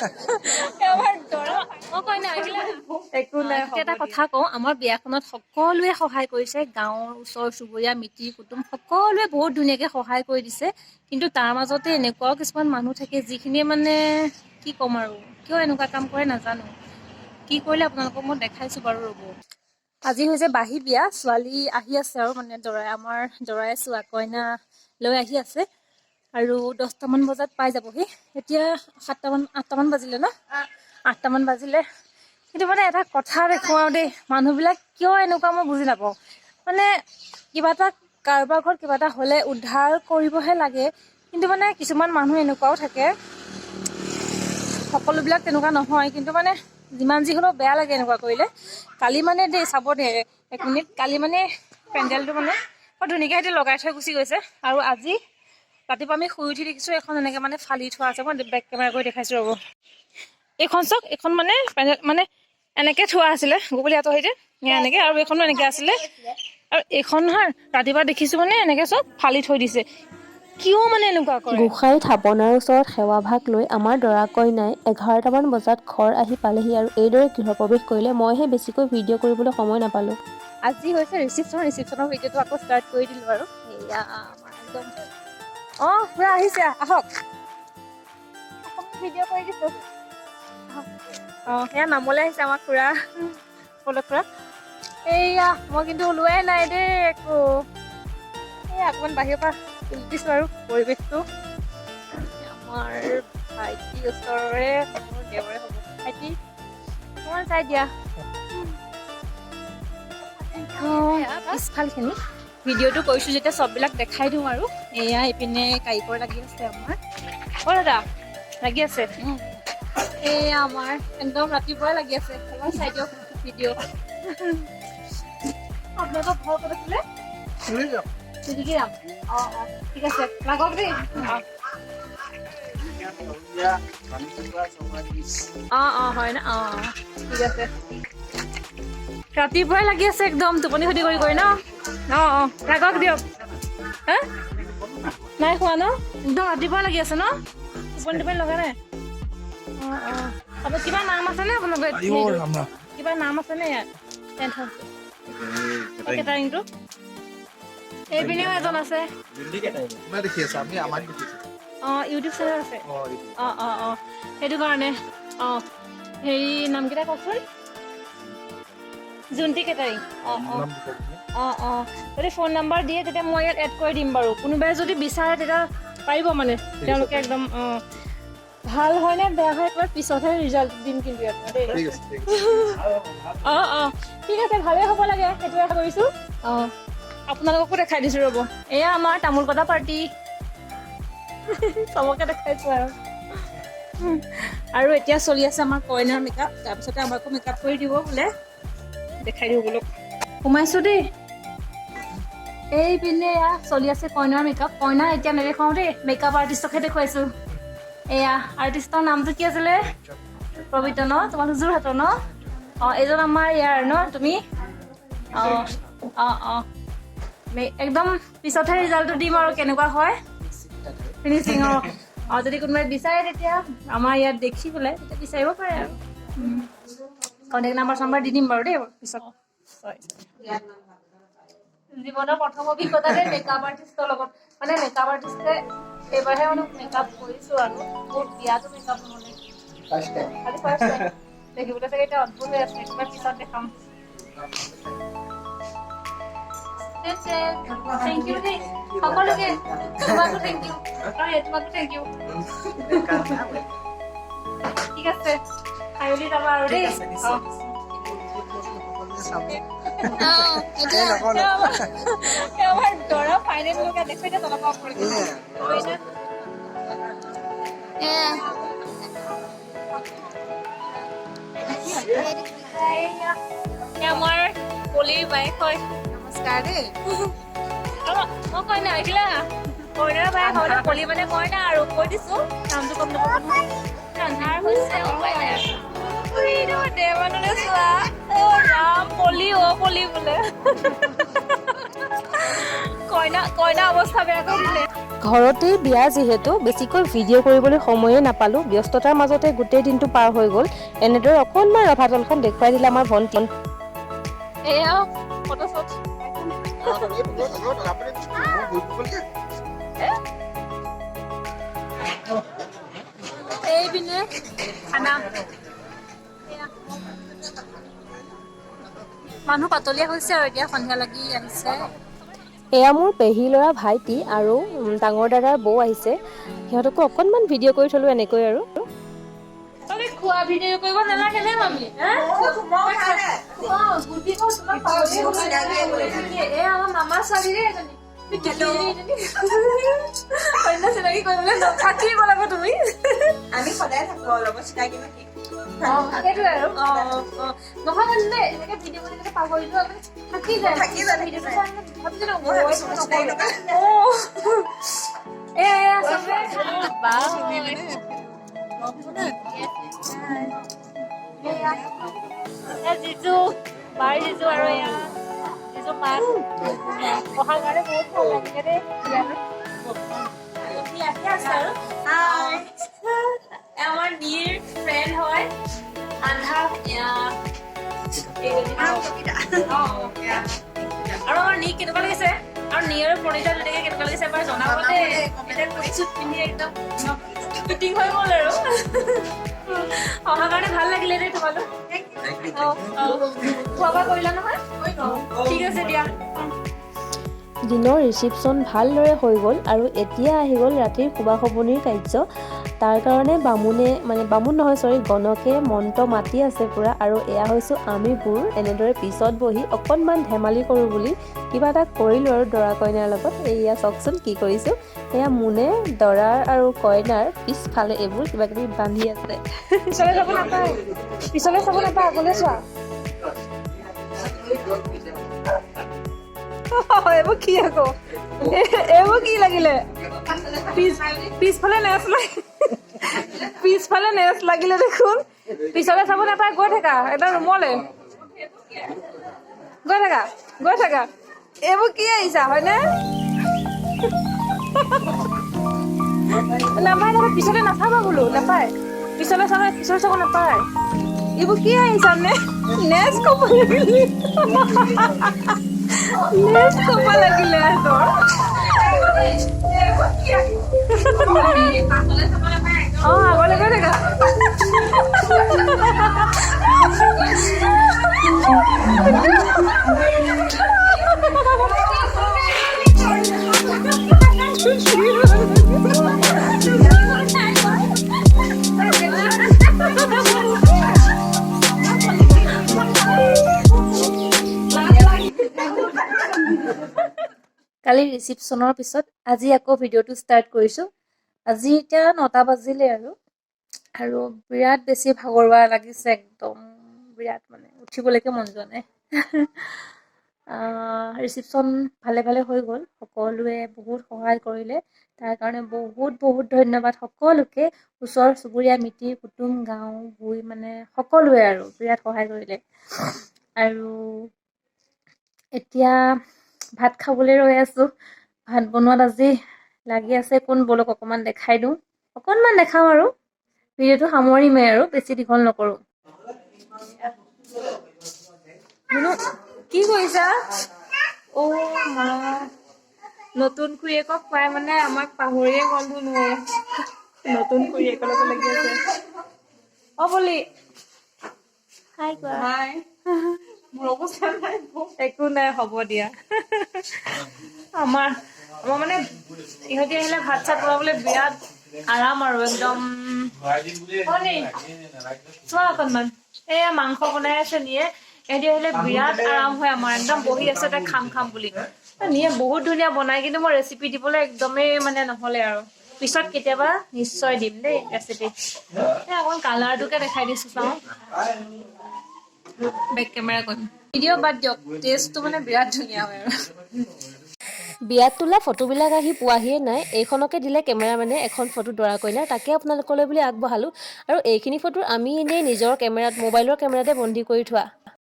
আমাৰ দৰা অ কইনা আহিলা। একো নাই। এতিয়া এটা কথা কওঁ, আমাৰ বিয়াখনত সকলোৱে সহায় কৰিছে। গাঁৱৰ ওচৰ চুবুৰীয়া, মিতিৰ কুটুম সকলোৱে বহুত ধুনীয়াকে সহায় কৰি দিছে। কিন্তু তাৰ মাজতে এনেকুৱাও কিছুমান মানুহ থাকে, যিখিনিয়ে মানে কি ক'ম আৰু, কিয় এনেকুৱা কাম কৰে নাজানো। কি কৰিলে আপোনালোকক মই দেখাইছো বাৰু, ৰ'ব। আজি হৈছে বাহী বিয়া। ছোৱালী আহি আছে আৰু মানে দৰাই, আমাৰ দৰাই চোৱা কইনা লৈ আহি আছে আৰু 10টামান বজাত পাই যাবহি। এতিয়া 7টামান, 8টামান বাজিলে ন? 8টামান বাজিলে। কিন্তু মানে এটা কথা দেখুৱাওঁ দেই, মানুহবিলাক কিয় এনেকুৱা মই বুজি নাপাওঁ। মানে কিবা এটা কাৰোবাৰ ঘৰত কিবা এটা হ'লে উদ্ধাৰ কৰিবহে লাগে, কিন্তু মানে কিছুমান মানুহ এনেকুৱাও থাকে। সকলোবিলাক তেনেকুৱা নহয়, কিন্তু মানে যিমান যি হ'লেও বেয়া লাগে এনেকুৱা কৰিলে। কালি মানে দেই, চাব দেই এক মিনিট, কালি মানে পেণ্ডেলটো মানে বৰ ধুনীয়াকৈ সিহঁতি লগাই থৈ গুচি গৈছে আৰু আজি ৰাতিপুৱা আমি শুই উঠি দেখিছোঁ এখন এনেকৈ মানে ফালি থোৱা আছে। মই বেক কেমেৰা কৰি দেখাইছোঁ, ৰ'ব। এইখন চাওক, এইখন মানে পেণ্ডেল মানে এনেকৈ থোৱা আছিলে। গুগলী আঁতৰি দে। এনেকৈ আৰু এইখনো এনেকৈ আছিলে আৰু এইখন নহয়, ৰাতিপুৱা দেখিছোঁ মানে এনেকৈ চব ফালি থৈ দিছে। কিয় মানে এনেকুৱা কৰে? গোসাঁই থাপনাৰ ওচৰত সেৱা ভাগ লৈ আমাৰ দৰা কইনাই 11টামান বজাত ঘৰ আহি পালেহি আৰু এইদৰে গৃহ প্ৰৱেশ কৰিলে। মইহে বেছিকৈ ভিডিঅ' কৰিবলৈ সময় নাপালোঁ। আজি হৈছে ৰিচিপশ্যন। ৰিচিপশ্যনৰ ভিডিঅ'টো আকৌ ষ্টাৰ্ট কৰি দিলোঁ আৰু এয়া আমাৰ একদম, অঁ খুৰা আহিছে, আহক। অকণমান ভিডিঅ' কৰি দিছোঁ। অঁ, সেয়া নামলৈ আহিছে আমাৰ খুৰা, পলক খুৰা। এইয়া মই কিন্তু ওলোৱাই নাই দেই একো। এই অকণমান বাহিৰৰ পৰা তুলি দিছোঁ আৰু পৰিৱেশটো। আমাৰ ভাইটি ওচৰৰে, মোৰ দেৱৰে হ'ব। ভাইটি, অকণমান চাই দিয়া এইখন পিছফালখিনি। ভিডিঅ'টো কৰিছোঁ যেতিয়া চববিলাক দেখাই দিওঁ আৰু। এয়া এইপিনে কাৰিকৰ লাগি আছে আমাৰ। অ' দাদা লাগি আছে। এয়া আমাৰ একদম ৰাতিপুৱাই লাগি আছে। অকণমান চাই দিয়ক ভিডিঅ'। আপোনালোকৰ ঘৰ ক'ত আছিলে? তুলিগিৰাম। অঁ অঁ, ঠিক আছে, লাগক দেই। অঁ অঁ অঁ, হয় ন? অঁ, ঠিক আছে। ৰাতিপুৱাই লাগি আছে একদম, টোপনি খতি কৰি কৰি ন। অঁ অঁ, লাগক দিয়ক। হা, নাই খোৱা ন? একদম ৰাতিপুৱাই লাগি আছে ন? টোপনি টোপনি লগা নাই? অঁ অঁ, আপোনাৰ কিবা নাম আছেনে? আপোনালোকৰ কিবা নাম আছেনে ইয়াত টেণ্ট হাউচ কেটাৰিংটো? এইপিনেও এজন আছে। দেখি আছো, আমি আমাক দেখিছো। অঁ, ইউটিউব চেনেল আছে। অঁ অঁ অঁ, সেইটো কাৰণে। অঁ, হেৰি, নামকেইটা কওকচোন। জোনটি কেটাৰিং। অঁ অঁ অঁ অঁ, যদি ফোন নাম্বাৰ দিয়ে তেতিয়া মই ইয়াত এড কৰি দিম বাৰু। কোনোবাই যদি বিচাৰে তেতিয়া পাৰিব মানে তেওঁলোকে একদম। অঁ, ভাল হয়নে বেয়া হয় একেবাৰে পিছতহে ৰিজাল্ট দিম কিন্তু ইয়াত দেই। ঠিক আছে, ঠিক আছে। অঁ অঁ, ঠিক আছে, ভালেই হ'ব লাগে, সেইটো আশা কৰিছোঁ। অঁ, আপোনালোককো দেখাই দিছোঁ, ৰ'ব। এয়া আমাৰ তামোল কটা পাৰ্টি, চবকে দেখাইছোঁ আৰু। আৰু এতিয়া চলি আছে আমাৰ কইনাৰ মেকআপ, তাৰপিছতে আমাকো মেকআপ কৰি দিব বোলে। দেখাই দিওঁ বোলক, সোমাইছোঁ দেই। এইপিনে এয়া চলি আছে কইনাৰ মেকআপ। কইনা এতিয়া নেদেখাওঁ দেই, মেকআপ আৰ্টিষ্টকহে দেখুৱাইছোঁ। এয়া আৰ্টিষ্টৰ নামটো কি আছিলে? পবিত্ৰ ন? তোমালোক যোৰহাটৰ ন? অঁ, এইজন আমাৰ ইয়াৰ ন? তুমি? অঁ অঁ অঁ, একদম পিছতহে ৰিজাল্টটো দিম আৰু কেনেকুৱা হয় ফিনিচিঙৰ। অঁ, যদি কোনোবাই বিচাৰে তেতিয়া আমাৰ ইয়াত দেখি পেলাই তেতিয়া বিচাৰিব পাৰে আৰু। কণ্টেক্ট নাম্বাৰ চাম্বাৰ দি দিম বাৰু দেই পিছত। জীৱনৰ প্ৰথম অভিজ্ঞতা দেই মেকআপ আৰ্টিষ্টৰ লগত। মানে মেকআপ আৰ্টিষ্টে এইবাৰহে মানে মেকআপ কৰিছোঁ আৰু বহুত বিয়াতো মেকআপ নহ'লে। First time. আজি ফাৰ্ষ্ট টাইম। দেখিবলৈ চাগে এতিয়া অদ্ভুত হৈ আছে, একেবাৰে পিছত দেখাম। Thank U দেই সকলোকে। তোমাকো thank U. তোমাকো thank U. ঠিক আছে, খাই মেলি যাবা আৰু দেই। অঁ। চাব। আমাৰ দৰা ফাইনেল লুক দেখুৱাই দিয়া তলৰ পৰা ওপৰলৈকে। কইনা। এইয়া, এই আমাৰ পলিৰ বায়েক হয়। নমস্কাৰ দেই। অ কইনা আহিলা। কইনাৰ বায়েক হয় ন? পলি মানে কইনা আৰু কৈ দিছো, নামটো গম নাপাব নহয়। আন্ধাৰ হৈছে, উপায় নাই। এইটো দেৱানলৈ চোৱা। অ ৰাম, পলি, অ পলি বোলে। কইনা। কইনা কইনা অৱস্থা বেয়া কৰি দিলে। ঘৰতেই বিয়া যিহেতু বেছিকৈ ভিডিঅ' কৰিবলৈ সময়ে নাপালোঁ। ব্যস্ততাৰ মাজতে গোটেই দিনটো পাৰ হৈ গ'ল। এনেদৰে অকণমান ৰভাতলখন দেখুৱাই দিলে আমাৰ ভণ্টি। এয়া ফটো শ্বট। এইপিনে খানা। এয়া। মানুহ পাতলীয়া হৈছে আৰু এতিয়া সন্ধিয়া লাগি আহিছে। এয়া মোৰ পেহী ল'ৰা ভাইটি আৰু ডাঙৰ দাদাৰ বৌ আহিছে। সিহঁতকো অকণমান ভিডিঅ' কৰি থ'লোঁ এনেকৈ আৰু। তই খোৱা ভিডিঅ' কৰিব নালাগে নে মামী? হা? অ, গুটি কওঁ, তোমাক পাহৰিয়ে গ'লো। এয়া আমাৰ মামাৰ ছোৱালী দেই এজনী। এইজনী। অন্য চিনাকি কৰিবলৈ থাকিব লাগিব তুমি। আমি সদায় থাকো অলপ চিনাকি নাকি। অ, সেইটোৱে আৰু। অ, অ, অ। নহয় মানে এনেকে ভিডিঅ' বনাই এনেকে পাহৰি যোৱা মানে থাকি যায়। থাকি যায়, থাকি ভিডিঅ'টো যায়। চাই মানে ভাবিছো ন, মই ভাবিছো মই চিনাকি নকৰো। অ। এয়া, এয়া, চবে বা। এয়া, এয়া জিজু, বাৰ জিজু আৰু এয়া জিজু মাক। অহাৰ কাৰণে বহুত ভাল লাগিলে দেই বিয়ালৈ। আলহী আহি আছে আৰু। হাই। এয়া আমাৰ নিৰ ফ্ৰেণ্ড হয় আন্ধা এয়া, এইজনী। অ, অ। আৰু আমাৰ নি কেনেকুৱা লাগিছে আৰু নি আৰু প্ৰণীতা দুটাকে কেনেকুৱা লাগিছে এবাৰ জনাব দেই। এতিয়া কোট চুট পিন্ধি একদম ফিটিং হৈ গ'ল আৰু। অহাৰ কাৰণে ভাল লাগিলে দেই তোমালোক। অ, অ। খোৱা বোৱা কৰিলা নহয়? ঠিক আছে দিয়া। দিনৰ ৰিচিপশ্যন ভালদৰে হৈ গ'ল আৰু এতিয়া আহি গ'ল ৰাতিৰ খোবা খোবনিৰ কাৰ্য। তাৰ কাৰণে বামুণে, মানে বামুণ নহয়, চৰি, গণকে মন্ত্ৰ মাতি আছে পূৰা। আৰু এয়া হৈছোঁ আমিবোৰ এনেদৰে পিছত বহি অকণমান ধেমালি কৰোঁ বুলি কিবা এটা কৰিলোঁ আৰু দৰা কইনাৰ লগত। এয়া চাওকচোন কি কৰিছোঁ। এয়া মোনে দৰাৰ আৰু কইনাৰ পিছফালে এইবোৰ কিবা কিবি বান্ধি আছে। পিছলে যাব নাপায়, পিছলে চাব নাপায়, আগলৈ চোৱা। এইবোৰ কি আকৌ? এইবোৰ কি লাগিলে? পিছফালে নেচ লাগি, পিছফালে নেচ লাগিলে দেখোন। পিছলে চাব নাপায়, গৈ থাকা এটা ৰুমলে গৈ থাকা, গৈ থাকা। এইবোৰ কি আহিছা হয়নে? নাপায়, নাপায়, পিছলে নাচাবা বোলো, নাপায়। পিছলে চাব, পিছলে চাব নাপায়। এইবোৰ কি আহিছা নে? নেচ ক'ব লাগিলে, নেচ ক'ব লাগিলে তোৰ। অ, আগলৈ গৈ থাকা। কালি ৰিচিপশ্যনৰ পিছত আজি আকৌ ভিডিঅ'টো ষ্টাৰ্ট কৰিছোঁ। আজি এতিয়া 9টা বাজিলে আৰু আৰু বিৰাট বেছি ভাগৰুৱা লাগিছে একদম বিৰাট, মানে উঠিবলৈকে মন যোৱা নাই। ৰিচিপশ্যন ভালে ভালে হৈ গ'ল। সকলোৱে বহুত সহায় কৰিলে, তাৰ কাৰণে বহুত বহুত ধন্যবাদ সকলোকে। ওচৰ চুবুৰীয়া, মিতিৰ কুটুম, গাঁও ভূঁই মানে সকলোৱে আৰু বিৰাট সহায় কৰিলে। আৰু এতিয়া ভাত খাবলৈ ৰৈ আছোঁ। ভাত বনোৱাত আজি লাগি আছে কোন, ব'লক অকণমান দেখাই দিওঁ। অকণমান দেখাওঁ আৰু ভিডিঅ'টো সামৰিমেই আৰু বেছি দীঘল নকৰোঁ। মুনু, কি কৰিছা? অ' মা, নতুন খুৰীয়েকক পাই মানে আমাক পাহৰিয়ে গ'ল ধুনুৱে। নতুন খুৰীয়েকৰ লগত লাগি আছে। অ বলি। হাই কোৱা। হাই। মোৰ অৱস্থা নাই। একো নাই, হ'ব দিয়া। আমাৰ আমাৰ মানে ইহঁতি আহিলে ভাত চাত বনাবলৈ বিৰাট আৰাম আৰু একদম। হয়, চোৱা অকণমান, এয়া মাংস বনাই আছে নিয়ে। ইহঁতি আহিলে বিৰাট আৰাম হয় আমাৰ, একদম বহি আছে তাই খাম খাম বুলি। নিয়ে বহুত ধুনীয়া বনাই, কিন্তু মই ৰেচিপি দিবলৈ একদমেই মানে নহ'লে আৰু পিছত কেতিয়াবা নিশ্চয় দিম দেই ৰেচিপি। এই অকণ কালাৰটোকে দেখাই দিছো, চাওঁ। বেক কেমেৰা কৰিম। ভিডিঅ' বাদ দিয়ক, টেষ্টটো মানে বিৰাট ধুনীয়া হয় আৰু। বিয়াত তোলা ফটোবিলাক আহি পোৱাহিয়ে নাই। এইখনকে দিলে কেমেৰামেনে এখন ফটো দৰা কইনাৰ, তাকে আপোনালোকলৈ বুলি আগবঢ়ালোঁ। আৰু এইখিনি ফটো আমি এনেই নিজৰ কেমেৰাত, মোবাইলৰ কেমেৰাতে বন্দী কৰি থোৱা।